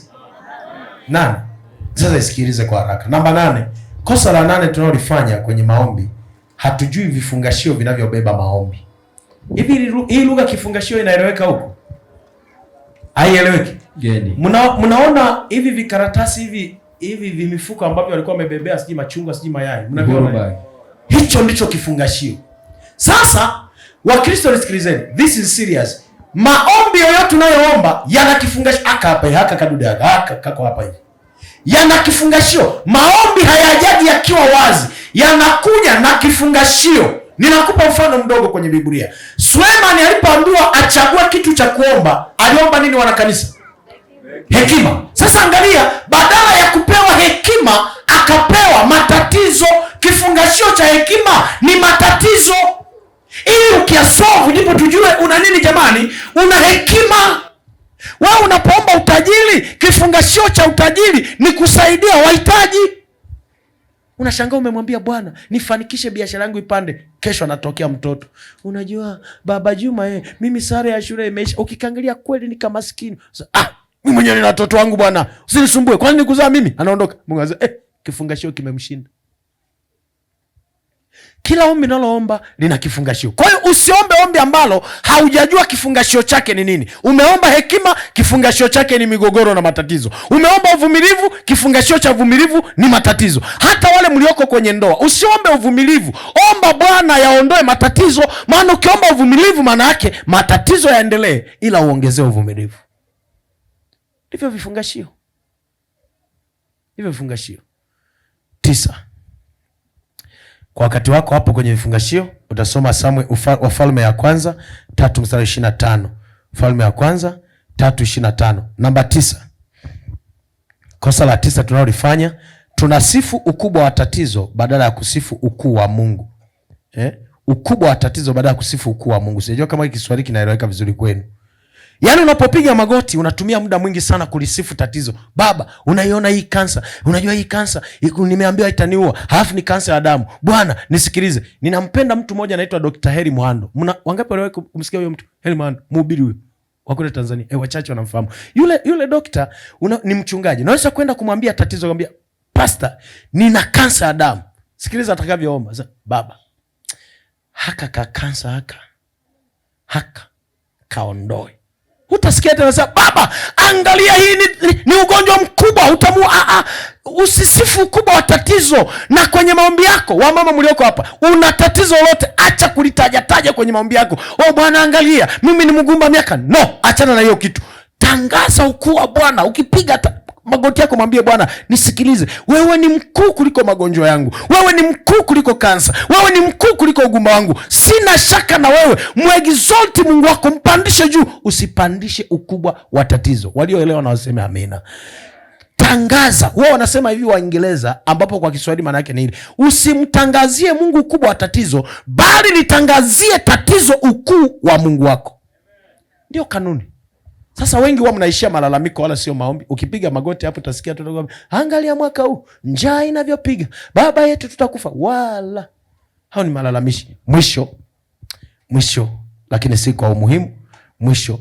8. Sasa isikilize kwa haraka. Namba 8. Kosa la 8 tunalolifanya kwenye maombi, hatujui vifungashio vinavyobeba maombi. Hivi hii lugha kifungashio inaeleweka huko? Haieleweki. Geni. Mnaona hivi vikaratasi hivi vimifuko ambavyo walikuwa wamebebea sijui machungwa sijui mayai. Mnaviona? Hicho ndicho kifungashio. Sasa Wakristo nisikilizeni, this is serious. Maombi yoyote tunayoomba yana kifungashio. Aka hapa haka kadude haka kako hapa hivi. Yana kifungashio. Maombi hayajaji yakiwa wazi, yanakuja na kifungashio. Ninakupa mfano mdogo kwenye Biblia. Sulemani alipoambiwa achague kitu cha kuomba, aliomba nini wanakanisa? Hekima. Sasa angalia, badala ya kupewa hekima akapewa matatizo. Kifungashio cha hekima ni matatizo. Ili ukiyasolve ndipo tujue una nini jamani, una hekima. Wewe unapoomba utajiri, kifungashio cha utajiri ni kusaidia wahitaji. Unashangaa umemwambia Bwana, nifanikishe biashara yangu ipande. Kesho anatokea mtoto. Unajua Baba Juma, mimi sare ya shule imeisha. Ukikangalia kweli ni kama maskini. Mimi mwenyewe nina watoto wangu bwana. Usinisumbue. Kwani nikuzaa mimi? Anaondoka. Mungu anasema, kifungashio kimemshinda. Kila ombi unaloomba lina kifungashio. Kwa hiyo usiombe ombi ambalo haujajua kifungashio chake ni nini. Umeomba hekima, kifungashio chake ni migogoro na matatizo. Umeomba uvumilivu, kifungashio cha uvumilivu ni matatizo. Hata wale mlioko kwenye ndoa, usiombe uvumilivu. Omba Bwana yaondoe matatizo, maana ukiomba uvumilivu maana yake matatizo yaendelee, ila uongezee uvumilivu. Ndivyo vifungashio. Ndivyo vifungashio. 9. Kwa wakati wako hapo kwenye vifungashio utasoma Samuel Wafalme ya kwanza 3 mstari 25. Wafalme ya kwanza 3:25. Namba 9. Kosa la 9 tunalolifanya, tunasifu ukubwa wa tatizo badala ya kusifu ukuu wa Mungu. Ukubwa wa tatizo badala ya kusifu ukuu wa Mungu. Sijajua kama Kiswahili kinaeleweka vizuri kwenu. Yaani unapopiga magoti unatumia muda mwingi sana kulisifu tatizo. Baba, unaiona hii kansa? Unajua hii kansa nimeambiwa itaniua. Halafu ni kansa ya damu. Bwana, nisikilize. Ninampenda mtu mmoja anaitwa Dr. Heri Muhando. Wangapi waliwahi kumsikia huyo mtu? Heri Muhando, mhubiri huyo wa kule Tanzania. Wachache wanamfahamu. Yule dokta ni mchungaji. Naweza kwenda kumwambia tatizo, kumwambia, "Pastor, nina kansa ya damu." Sikiliza atakavyoomba. Sasa, "Baba, haka ka kansa haka kaondoe." Utasikia tena sasa, "Baba, angalia hii ni ugonjwa mkubwa, utamua." Usisifu ukubwa wa tatizo. Na kwenye maombi yako, wamama mlioko hapa, una tatizo lolote, acha kulitaja taja kwenye maombi yako. "Oh Bwana, angalia, mimi ni mgumba miaka." No, achana na hiyo kitu. Tangaza ukuu wa Bwana. Ukipiga magoti yako mwambie Bwana, nisikilize, wewe ni mkuu kuliko magonjwa yangu, wewe ni mkuu kuliko kansa, wewe ni mkuu kuliko ugumba wangu, sina shaka na wewe. Mwexalti Mungu wako, mpandishe juu. Usipandishe ukubwa wa tatizo. Walioelewa na waseme amina. Tangaza. Wao wanasema hivi Waingereza, ambapo kwa Kiswahili maana yake ni hili: usimtangazie Mungu ukubwa wa tatizo, bali litangazie tatizo ukuu wa Mungu wako. Ndio kanuni. Sasa wengi wao mnaishia malalamiko wala sio maombi. Ukipiga magoti hapo utasikia tu, "Angalia mwaka huu njaa inavyopiga, baba yetu tutakufa." Wala hao ni malalamishi. Mwisho, lakini si kwa umuhimu, mwisho,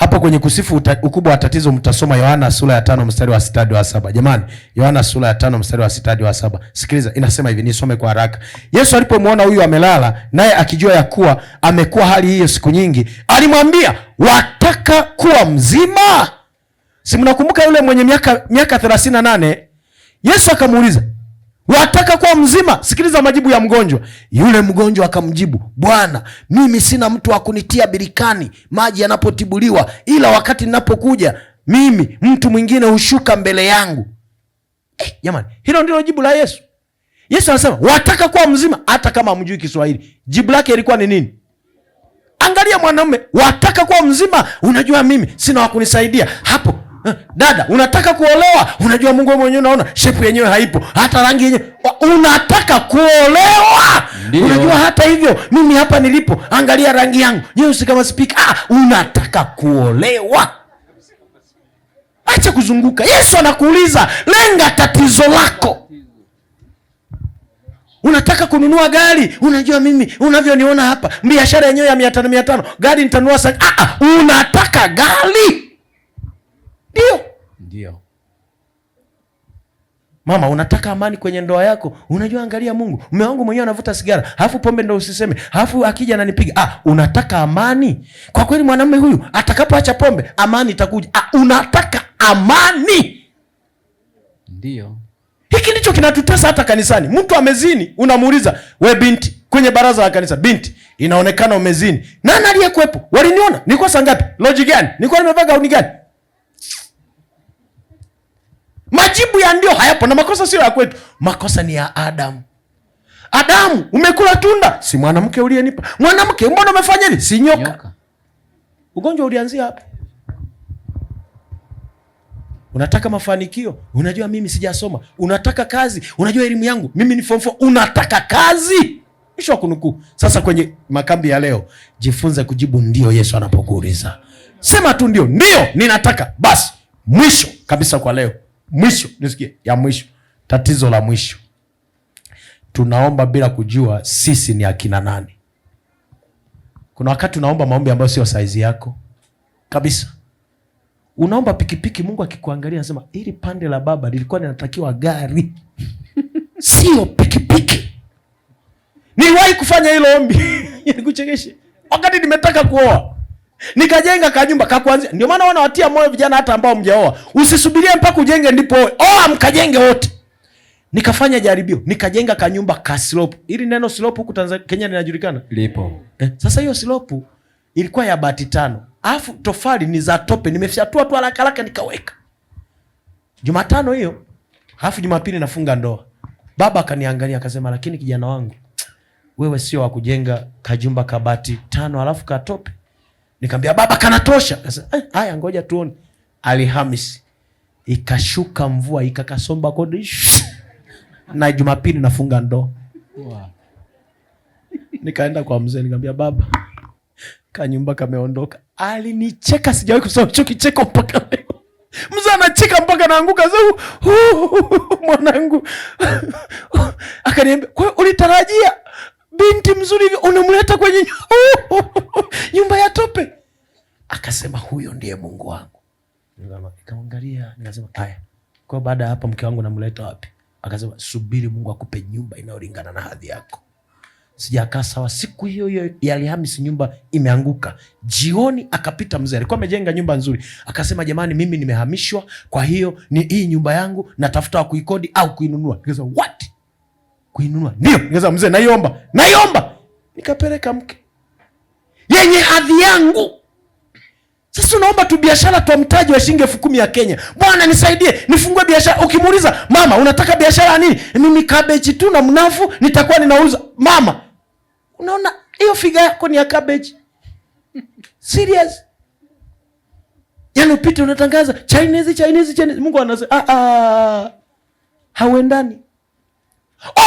Hapo kwenye kusifu ukubwa wa tatizo mtasoma Yohana sura ya 5 mstari wa 6 hadi wa 7. Jamani, Yohana sura ya 5 mstari wa 6 hadi wa 7. Sikiliza, inasema hivi, nisome kwa haraka. Yesu alipomuona huyu amelala, naye akijua ya kuwa amekuwa hali hiyo siku nyingi, alimwambia, wataka kuwa mzima? Si mnakumbuka yule mwenye miaka 38? Yesu akamuuliza, wataka kuwa mzima? Sikiliza majibu ya mgonjwa. Yule mgonjwa akamjibu, Bwana, mimi sina mtu wa kunitia birikani maji yanapotibuliwa, ila wakati ninapokuja mimi mtu mwingine hushuka mbele yangu. Jamani, hilo ndilo jibu la Yesu. Yesu anasema wataka kuwa mzima, hata kama hamjui Kiswahili. Jibu lake ilikuwa ni nini? Angalia mwanaume, wataka kuwa mzima, unajua mimi sina wa kunisaidia hapo. Dada, unataka kuolewa, unajua Mungu mwenyewe unaona shepu yenyewe haipo, hata rangi yenyewe. Unataka kuolewa? Ndiyo. Unajua hata hivyo mimi hapa nilipo, angalia rangi yangu nyeusi kama spika. Unataka kuolewa? Acha kuzunguka. Yesu anakuuliza, lenga tatizo lako. Unataka kununua gari, unajua mimi unavyoniona hapa, biashara yenyewe ya 500 500, gari nitanunua sasa. Unataka gari? Ndio. Ndio. Mama, unataka amani kwenye ndoa yako? Unajua angalia Mungu, mume wangu mwenyewe anavuta sigara, halafu pombe ndo usiseme, halafu akija ananipiga. Unataka amani? Kwa kweli mwanamume huyu atakapoacha pombe, amani itakuja. Unataka amani? Ndio. Hiki ndicho kinatutesa hata kanisani. Mtu amezini, unamuuliza, we binti, kwenye baraza la kanisa, binti, inaonekana umezini. Nani aliyekuepo? Waliniona? Nilikuwa saa ngapi? Loji gani? Nilikuwa nimevaa gauni gani? Majibu ya ndio hayapo, na makosa sio ya kwetu. Makosa ni ya Adamu. Adamu, umekula tunda, si mwanamke uliyenipa. Mwanamke, mbona umefanya hivi? Si nyoka. Nyoka. Ugonjwa ulianzia hapo. Unataka mafanikio, unajua mimi sijasoma. Unataka kazi, unajua elimu yangu, mimi ni form 4. Unataka kazi? Mwisho wa kunukuu. Sasa kwenye makambi ya leo, jifunze kujibu ndio Yesu anapokuuliza. Sema tu ndio, ndio ninataka. Basi mwisho kabisa kwa leo. Mwisho, nisikie, ya mwisho. Tatizo la mwisho. Tunaomba bila kujua sisi ni akina nani. Kuna wakati tunaomba maombi ambayo sio saizi yako kabisa. Unaomba pikipiki, Mungu akikuangalia anasema hili pande la baba lilikuwa linatakiwa gari, sio pikipiki. Niliwahi kufanya hilo ombi. Nikuchekeshe. Wakati nimetaka kuoa, nikajenga kanyumba ka kuanzia. Ndio maana wanawatia moyo vijana hata ambao mjaoa. Usisubirie mpaka ujenge ndipo oe. Oa mkajenge wote. Nikafanya jaribio, nikajenga kanyumba ka slope. Hili neno slope huku Tanzania, Kenya linajulikana? Lipo. Sasa hiyo slope ilikuwa ya bati 5. Alafu tofali ni za tope, nimefyatua tu haraka haraka nikaweka. Jumatano hiyo, alafu Jumapili nafunga ndoa. Baba akaniangalia akasema, lakini kijana wangu, wewe sio wa kujenga kajumba kabati 5 alafu katope. Nikamwambia baba kanatosha. Akasema, haya ngoja tuone. Alhamisi ikashuka mvua ikakasomba kodi. Na Jumapili nafunga ndoa. Wow. Nikaenda kwa mzee nikamwambia baba, kanyumba kameondoka. Alinicheka, sijawahi kusema hicho kicheko mpaka leo. Mzee anacheka mpaka naanguka zangu. Mwanangu. Akaniambia, kwa hiyo ulitarajia binti mzuri hivi unamleta kwenye nyumba ya tope? Akasema huyo ndiye Mungu wangu. Nikamwangalia nikasema haya. Kwa hiyo baada ya hapa mke wangu namleta wapi? Akasema subiri Mungu akupe nyumba inayolingana na hadhi yako. Sijakaa sawa. Siku hiyo hiyo ya Alhamisi nyumba imeanguka. Jioni akapita mzee, alikuwa amejenga nyumba nzuri. Akasema jamani, mimi nimehamishwa, kwa hiyo ni hii nyumba yangu natafuta wa kuikodi au kuinunua. Nikasema what? Kuinunua? Ndio. Nikasema mzee, naiomba. Naiomba. Nikapeleka mke yenye hadhi yangu. Sasa unaomba tu biashara tu mtaji wa shilingi 10,000 ya Kenya. Bwana nisaidie, nifungue biashara. Ukimuuliza mama unataka biashara ya nini? Mimi cabbage tu na mnafu nitakuwa ninauza. Mama, unaona hiyo figa yako ni ya cabbage. Serious? Yaani upite unatangaza Chinese, Chinese, Chinese. Mungu anasema hauendani.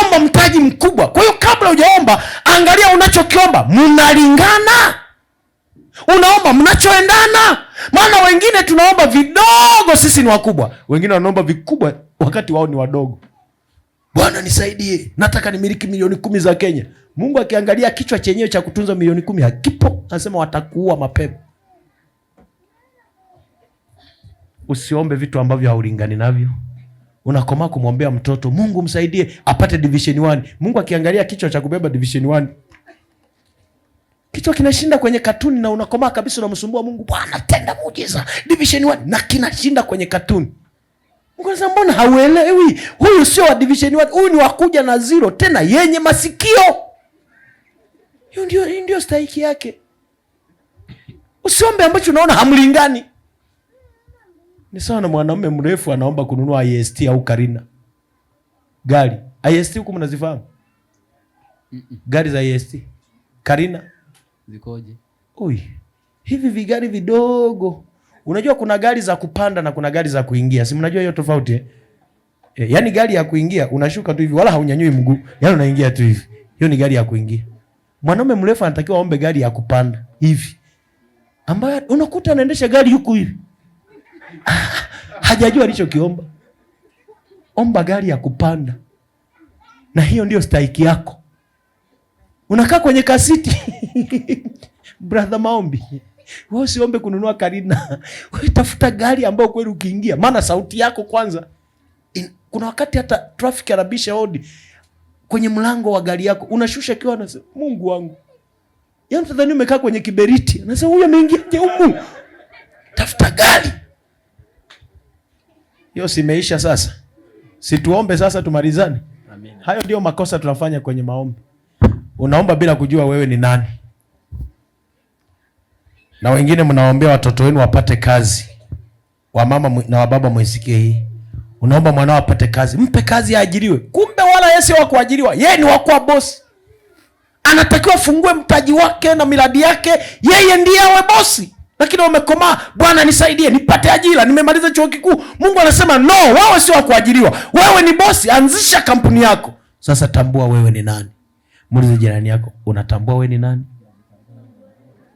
Omba mtaji mkubwa. Kwa hiyo kabla hujaomba, angalia unachokiomba, mnalingana? Unaomba mnachoendana? Maana wengine tunaomba vidogo, sisi ni wakubwa. Wengine wanaomba vikubwa wakati wao ni wadogo. Bwana nisaidie, nataka nimiliki milioni 10 za Kenya. Mungu akiangalia kichwa chenyewe cha kutunza milioni 10 hakipo, anasema watakuua mapema. Usiombe vitu ambavyo haulingani navyo. Unakomaa kumwombea mtoto, Mungu msaidie apate division 1. Mungu akiangalia kichwa cha kubeba division 1, kichwa kinashinda kwenye katuni, na unakomaa kabisa, unamsumbua Mungu, Bwana tenda muujiza division 1, na kinashinda kwenye katuni. Mungu anasema mbona hauelewi? Huyu sio wa division 1, huyu ni wakuja na 0 tena yenye masikio. Hiyo ndio stahiki yake. Usiombe ambacho unaona hamlingani. Ni sawa na mwanamume mrefu anaomba kununua IST au Karina. Gari. IST huku mnazifahamu? Gari za IST. Karina zikoje? Oi. Hivi vigari vidogo. Unajua kuna gari za kupanda na kuna gari za kuingia. Si mnajua hiyo tofauti eh? Yaani gari ya kuingia unashuka tu hivi wala haunyanyui mguu. Yaani unaingia tu hivi. Hiyo ni gari ya kuingia. Mwanaume mrefu anatakiwa aombe gari ya kupanda hivi. Ambayo unakuta anaendesha gari huku hivi. Hajajua alichokiomba. Omba gari ya kupanda. Na hiyo ndio stahiki yako. Unakaa kwenye kasiti. Brother maombi. Wewe usiombe kununua Karina. Wewe tafuta gari ambayo kweli ukiingia, maana sauti yako kwanza. Kuna wakati hata traffic anabisha hodi kwenye mlango wa gari yako, unashusha kiwa anasema Mungu wangu. Yaani mtadhani umekaa kwenye kiberiti. Anasema huyu ameingiaje humu? Tafuta gari. Hiyo simeisha sasa. Situombe sasa tumalizane. Amina. Hayo ndio makosa tunafanya kwenye maombi. Unaomba bila kujua wewe ni nani. Na wengine mnaombea watoto wenu wapate kazi. Wamama na wababa mwisikie hii. Unaomba mwanao apate kazi, mpe kazi aajiriwe. Kumbe wala yeye sio wa kuajiriwa, yeye ni wa kuwa bosi. Anatakiwa afungue mtaji wake na miradi yake, yeye ndiye awe bosi. Lakini umekomaa, Bwana nisaidie nipate ajira, nimemaliza chuo kikuu. Mungu anasema no, wewe sio wa kuajiriwa, wewe ni bosi, anzisha kampuni yako. Sasa tambua wewe ni nani. Muulize jirani yako, unatambua wewe ni nani?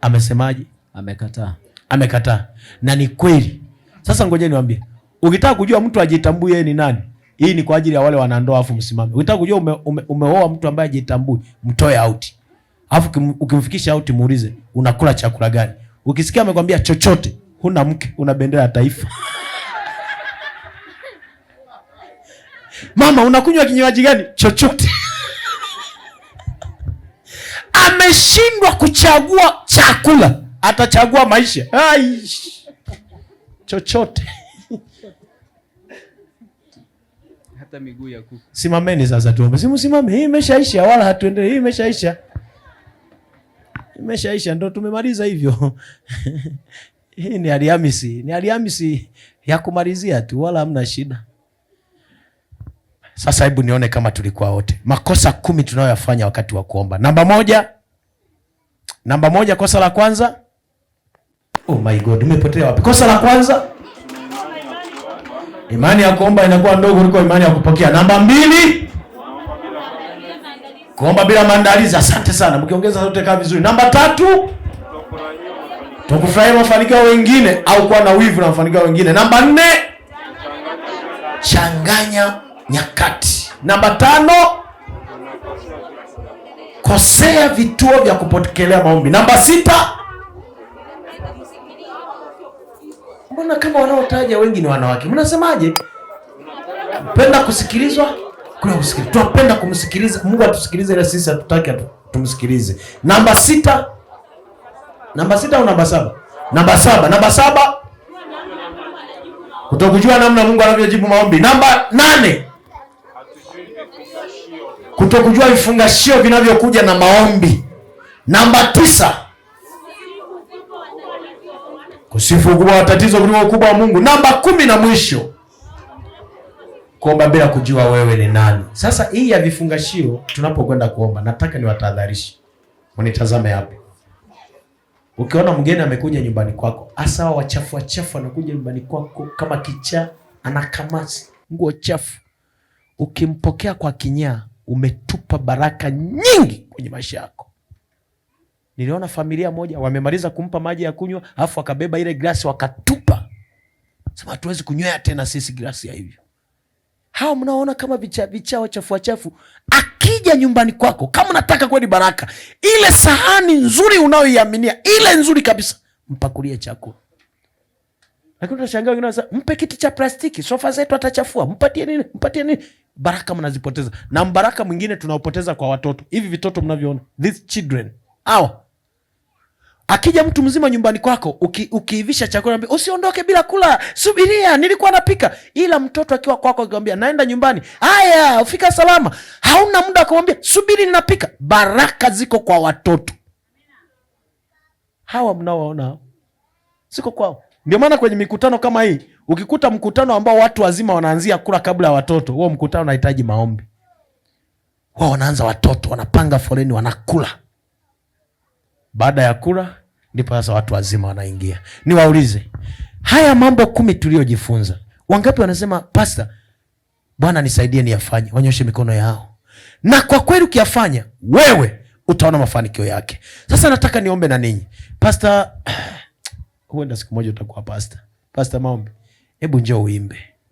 Amesemaje? Amekataa. Amekataa. Na ni kweli. Sasa ngoja niwaambie, ukitaka kujua mtu ajitambue yeye ni nani, hii ni kwa ajili ya wale wanandoa, afu msimame. Ukitaka kujua umeoa mtu ambaye ajitambui, mtoe out. Afu ukimfikisha out muulize unakula chakula gani? Ukisikia amekwambia chochote, huna mke, una bendera ya taifa. Mama, unakunywa kinywaji gani? Chochote. Ameshindwa kuchagua chakula, atachagua maisha. Ai, chochote. Hata miguu ya kuku. Simameni sasa tuombe. Simame, hii imeshaisha wala hatuendelee, hii imeshaisha. Imeshaisha, ndo tumemaliza hivyo. Hii ni Alhamisi, ni Alhamisi ya kumalizia tu, wala hamna shida. Sasa hebu nione kama tulikuwa wote. Makosa 10 tunayoyafanya wakati wa kuomba. Namba moja, kosa la kwanza. Oh my God, nimepotea wapi? Kosa la kwanza, imani ya kuomba inakuwa ndogo kuliko imani ya kupokea. Namba 2, kuomba bila maandalizi. Asante sana, mkiongeza zote kaa vizuri. Namba 3, tukufurahia mafanikio wengine au kuwa na wivu na mafanikio wengine. Namba 4, changanya nyakati. Namba 5, kosea vituo vya kupokelea maombi. Namba 6, mbona kama wanaotaja wengi ni wanawake? Mnasemaje? Penda kusikilizwa kuna kusikiliza. Tunapenda kumsikiliza Mungu, atusikilize ila sisi hatutaki tumsikilize. Namba 6. Namba 6 au namba 7? Namba 7. Namba 7, kutokujua namna Mungu anavyojibu maombi. Namba 8, kutokujua vifungashio vinavyokuja na maombi. Namba 9, kusifu ukubwa wa tatizo kuliko ukubwa wa Mungu. Namba 10 na mwisho, kuomba bila kujua wewe ni nani. Sasa hii ya vifungashio tunapokwenda kuomba, nataka niwatahadharishe. Mnitazame hapa. Ukiona mgeni amekuja nyumbani kwako, hasa wachafu wachafu anakuja nyumbani kwako kama kichaa, anakamasi, nguo chafu. Ukimpokea kwa kinyaa, umetupa baraka nyingi kwenye maisha yako. Niliona familia moja wamemaliza kumpa maji ya kunywa, alafu wakabeba ile glasi wakatupa. Sema hatuwezi kunywea tena sisi glasi ya hivyo. Hao mnaoona kama vichaa wachafu wachafu, akija nyumbani kwako, kama unataka kweli baraka, ile sahani nzuri unayoiaminia, ile nzuri kabisa, mpakulie chakula. Lakini utashangaa wengine wanasema mpe kiti cha plastiki, sofa zetu atachafua, mpatie nini, mpatie nini. Baraka mnazipoteza, na mbaraka mwingine tunaopoteza kwa watoto. Hivi vitoto mnavyoona, these children hawa, akija mtu mzima nyumbani kwako, ukiivisha chakula, ambia usiondoke bila kula, subiria, nilikuwa napika. Ila mtoto akiwa kwako akikwambia naenda nyumbani, haya, ufika salama, hauna muda wa kumwambia subiri, ninapika. Baraka ziko kwa watoto hawa mnaowaona hao, ziko kwao. Ndio maana kwenye mikutano kama hii, ukikuta mkutano ambao watu wazima wanaanzia kula kabla ya watoto, huo mkutano unahitaji maombi. Wao wanaanza watoto, wanapanga foleni, wanakula. Baada ya kula ndipo sasa watu wazima wanaingia. Niwaulize, haya mambo 10 tuliyojifunza, wangapi wanasema pasta, Bwana nisaidie niyafanye? Wanyoshe mikono yao. Na kwa kweli ukiyafanya wewe utaona mafanikio yake. Sasa nataka niombe na ninyi. Pasta, huenda siku moja utakuwa pasta. Pasta Maombi, hebu njoo uimbe.